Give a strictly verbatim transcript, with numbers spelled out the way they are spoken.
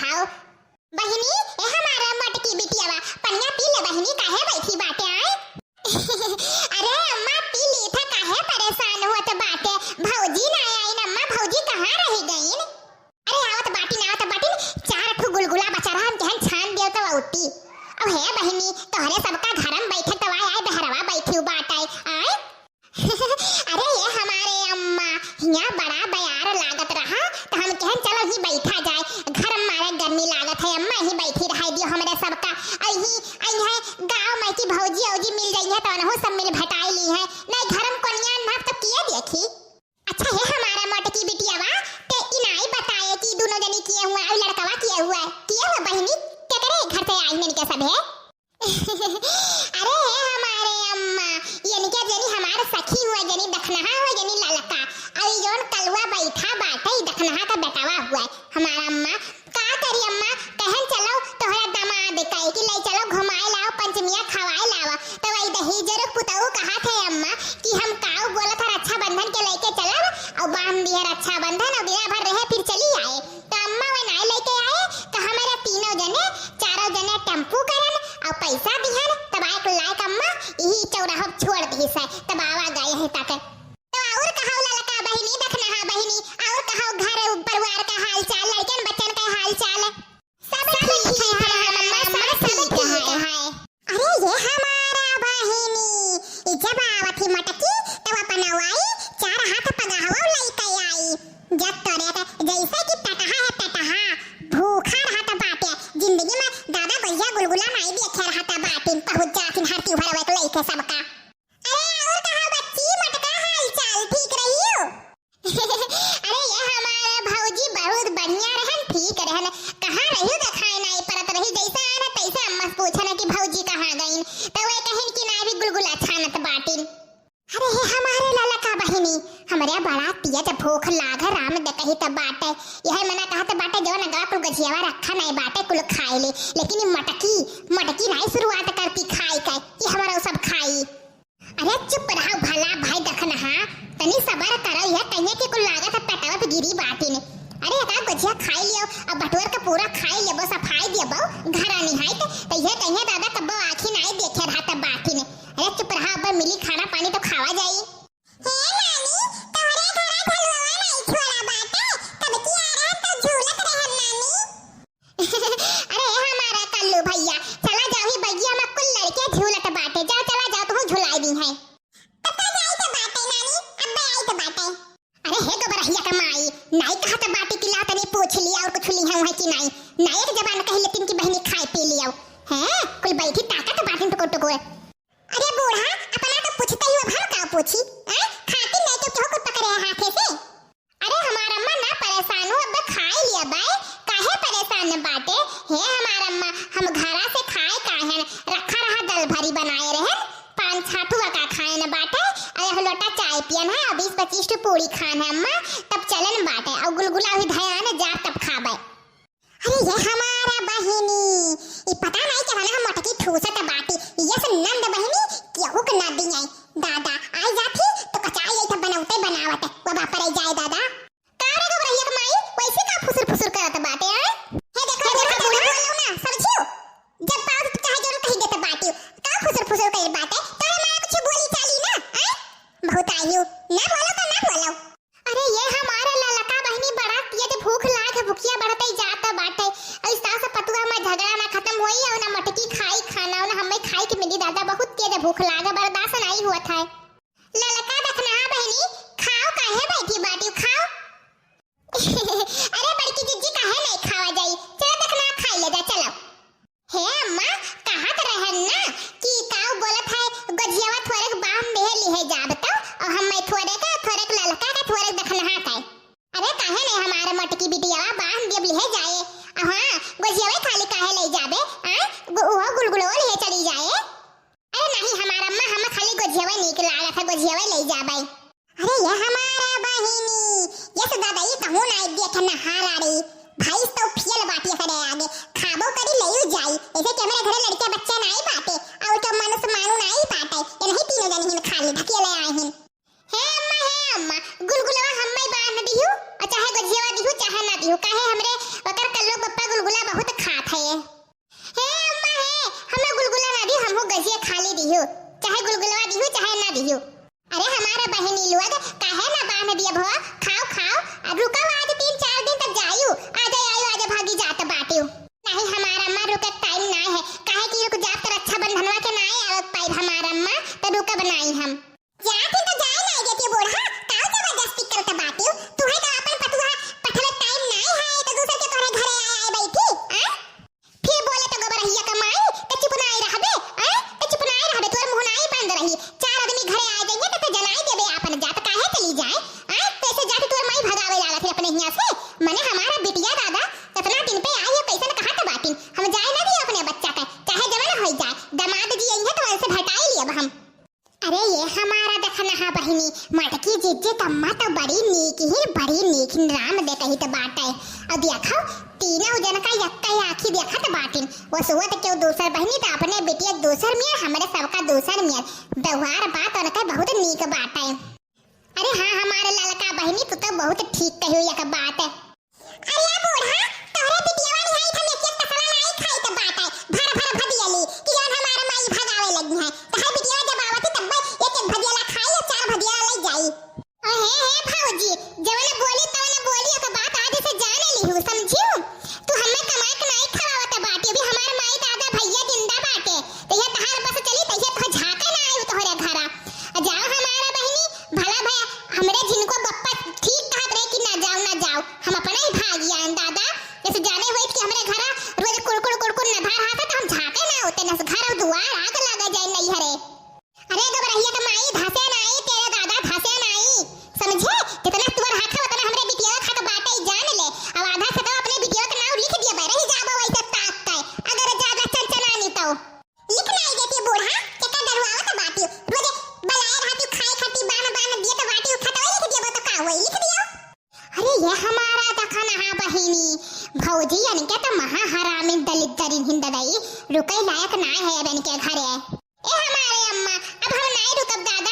आओ। बहिनी, ए हमार मोटकी बिटियावा, पनिया पी ले बहिनी, काहे बैठी बाटे आए? अरे अम्मा, पी ली था, काहे परेशान होत बाटे? भौजी ना आइन अम्मा, भौजी कहाँ रहि गइन? अरे आवत बाटिन, आवत बाटिन, चार ठो गुलगुला बचा रहा, हम कहन छान दियो तो उठी। अब हे बहिनी, तोहरे सबका घरम बैठे तो आए, आए बहरवा बैठी बाटे, आए। अरे ए हमार अम्मा, हियाँ बड़ा बयार लागत रहा, तो हम कहन चलो ही बैठा जाए, घर मारे गर्मी लागत है अम्मा, ही बैठी रह दियो हमरे सबका। अही, अही है गाँव में की भौजी औजी मिल जाई है तो उनहु सब मिल भेटाई ली है, नहीं घर में कोनिया ना तो किए देखी। अच्छा हे हमार मोटकी बिटियावा, ते इनाई बताए कि दोनों जनी किए हुआ, अउ लड़कवा किए हुआ, किए हुआ बहिनी, केकरे घर से आई इनके सब है? अरे हे हमार अम्मा, इनके जनी हमार सखी हुआ, जनी दखनहा हुआ, जनी ललका, अउ ई जौन कलुआ बैठा बाटे, ई दखनहा का बेटवा हुआ, हमार अम्मा। का करी अम्मा, कहन चलो तोहरा दामाद कहे कि ले चलो घुमाए लाओ, पंचमिया खवाए लाओ। तो वही दहेजर पुतऊ कहा थे अम्मा कि हम काऊ बोलत है रक्षाबंधन के लेके चलब और बांध दिए रक्षाबंधन और बिना भर रहे फिर चली आए। तो अम्मा वे नाई लेके आए तो हमारे तीनों जने, चारों जने टेम्पू करन और पैसा दिहन, तब आए लायक अम्मा यही चौराहा छोड़ दी से, तब आवा गए हैं तक। तो और कहो ललका बहिनी, दखनहा बहिनी, और कहो घर परिवार का हाल चाल, लड़कन बच्चन का हाल चाल? सब ठीक है हमार अम्मा, सब ठीक है। अरे ये हमार बहिनी, ई जब आवत ही मटकी, तब अपन अवाई चार हाथ पगहवा लइके आई। जब तोरे के जैसे कि टटहा है टटहा, भूखा रहत बाटे, जिंदगी में दादा भैया गुलगुला नाई देखे रहत बाटिन, पहुँच जातिन हर त्योहार एक लइके सबका। अरे और कहा बच्ची, मटका हाल चाल ठीक रही हो? अरे ये हमार भौजी बहुत बढ़िया रहन, ठीक रहन, कहाँ रही देखाए नाई परत रही, जैसे आए ना तैसे अम्मा से पूछे ना कि भौजी कहाँ गईन, तो वे कहिन कि ना अभी गुलगुला छानत बाटिन। अरे हे हमार ललका बहिनी, हमरे बड़ा तेज भूख लाग है, राम देखही तब बाटे, यह मना कहत बाटे जवन अगवा कुल गझियावा रखा नाई बाटे कुल खाए ले, लेकिन ई मटकी, मटकी नाई शुरुआत करती खाए के कि हमरो सब खाई। अरे चुप रहो भला भाई दखनहा, तनी सबर करो, यह कहिए कि कुल लागत है पेटवा पे गिरी बाटिन। अरे एका गुझिया खाई लियो, अब बटोर के पूरा खाई लेबो, सफाई देबो, घर आनी है तो, तो यह कहिए दादा कब्बो आँखी नाई देखे रहत बाटिन। अरे चुप रहो, अब मिली खाना पानी तो खावा जाई। हे नानी, तोहरे घरा झलुआ नाई छोड़ा बाटे, तब की आ रहन तो झूलत रहन नानी। अरे हमार कल्लू भैया, चला जाओ ही बगिया में कुल लड़के झूलत बाटे, जाओ चला जाओ, तू झुलाई दी है। कब जाई के बाटे नानी, अब आई के बाटे। अरे हे गोबरहिया के माई, नाई कहत बाटे कि ला तनी पूछ लिया और कुछ ली है कि नाई, नाई एक जबान कही लेतिन कि बहिनी खाए पी लियो। हैं, कुल बैठी ताकत बाटिन टुकुर टुकुर। अरे बूढ़ा, अपना तो पूछते ही, अब हम का पूछी? हैं? खाती नहीं तो केहू को पकड़े है हाथे से। अरे हमार अम्मा ना परेशान हो, अब खाए लिया बाय, काहे परेशान बाटे? हे हमार अम्मा, हम घरा से खाए काहेन, रखा रहा दल भरी बनाए रहन, पाँच छह ठुआ का खाएन बाटे, अरे लोटा चाय पियन है, और बीस पच्चीस ठो पूरी खान है अम्मा, तब चलन बाटे, और गुलगुला भी धयान जा तब खाबे। अरे ये हमार बहिनी, ई पता नहीं केहना हम मटकी ठूसत बाटी, ये से नंद बहिनी केहू के ना दिए। दादा, आई जाती तो कचाई आई तो बनौते बनावत, वो बापर आई जाए दादा। का रे गोबरहिया के माई, वैसे का फुसुर फुसुर करत बाटे, हैं? हे देखो, हे देखो, देखो, बूढ़ा। बोलो ना, समझियो? जब पाओ तो चाहे जोर कही देत बाटी, का फुसुर फुसुर कही बाटे? तोरे माँ कुछ बोली चाली ना, हैं? बहुत आयु, ना बोलो तो ना बोलो। अरे ये हमार ललका बहिनी बड़ा तेज भूख लाग है, भुखिया बढ़ते ही जाता बाटे। और सास पतुआ में झगड़ा ना खत्म होई और ना मटकी खाई खाना, और ना हमें खाई के मिली दादा, बहुत तेज भूख लाग है, बर्दाश्त नहीं हुआ था। ललका दखना बहिनी, खाओ काहे बैठी बाटी, खाओ। अरे बड़की जिज्जी काहे नहीं खावा जाई, चलो दखना खाई ले जा, चलो। हे अम्मा, कहत रहन ना कि काऊ बोलत है, गोझियावा थोरेक बांध दे लिहे जाब तो, और हम मैं थोरेक, थोरेक ललका का, थोरेक दखनहा का। अरे काहे नहीं हमार मोटकी बिटियावा बांध देब लिहे जाए। हाँ, गोझियावा खाली काहे ले जाबे? आ? गो-, उहो गुलगुलो लिहे चली जाए। अरे नहीं हमार अम्मा, हम खाली गोझियावा नीक लागत है, गोझियावा ले जाबे। अरे ये हमार बहिनी, ये से दादा ये कहूँ ना देख नहारा रे। भैंस तो फियल बाटी एकरे आगे, खाबो करी लेयू जाई। ऐसे कि हमरे घरे लड़के बच्चे नाई बाटे, और तो मानुस मानू नाई बाटे। ये नहीं तीनों जन हिन खा ले, ढकेले आए हिन। हे अम्मा, हे अम्मा, गुलगुलवा हम्मे बांध दिहू, और चाहे गोझियावा दिहू, चाहे ना दिहू। काहे हमरे ओकर कल्लो पप्पा गुलगुला यहाँ से, मने हमारा बिटिया दादा कितना दिन पे आई है, कैसन कहत बाटिन, हम जाए ना दिए अपने बच्चा के, चाहे जवन होई जाए, दामाद जी आई है तो उनसे भेटाई लियब हम। अरे ये हमारा देखना हा बहिनी, मटकी जिज्जी तम्मा तो बड़ी नीक ही, बड़ी नीक ही, राम दे कही तो बाटे। और देखो, तीनों जन का यक्का आँखी देखत बाटिन, वो सुवत क्यों दूसर बहिनी तो अपने बिटिया दूसर मियर, हमरे सबका दूसर मियर, व्यवहार बात उनके बहुत नीक बाटे। अरे हाँ, हमारे ललका बहिनी, तू तो बहुत ठीक कही एक बात। अरे बूढ़ा, तोहरे बिटियावा निहाई हम एक एक तसला नाई खाई त बाटे, भर भर भदियली, कि जौन हमार माई भगावे लगी है। तोहर बिटियावा जब आवती तब एक एक भदियला खाई और चार भदियला ले जाई। अरे हे भौजी, जवन बोली तवन बोली, एक बात आज से जान लिहू, समझियो? तू हमें कमाए के नाई खवावत बाटी, अभी हमार माई दादा भैया जिंदा बाटे, तो ये तहार बस चली, तो ये तो झांके ना आई तोहरे घरा। आ जाओ हमारा बहिनी, भला भया हमरे जिनको बप्पा ठीक कहत रहे कि ना जाओ, ना जाओ, हम अपना ही भाग आए दादा। जैसे जाने हुए कि हमरे घरा रोज कुड़कुड़ कुड़कुड़ नधार हाथे तो हम झांके ना होते, न घर दुआर आग लगा जाए नैहरे। अरे गबरहिया के माई धसे नाई, तेरे दादा धसे नाई, समझे? जितना तुअर हाथ है उतना हमरे बिटिया का खात बाटे, जान ले। अब आधा से तो अपने बिटिया का नाम लिख दिया बे, रही जाबो वैसे ताक के, अगर ज्यादा चनचनानी तो। लिख नाई देती बूढ़ा, केकर डरुआवत बाटी। रोजे बलाए रहती खाए खाती बान बान दिए तो बाटी उठा तो लिख दियो तो का होई, लिख दियो। अरे ये हमारा दखन हा बहिनी, भौजी इनके तो महा हरामी दलिद्दरी हिंद दई, रुके लायक ना है अब इनके घरे। ए हमारे अम्मा, अब हम नाई रुकब दादा।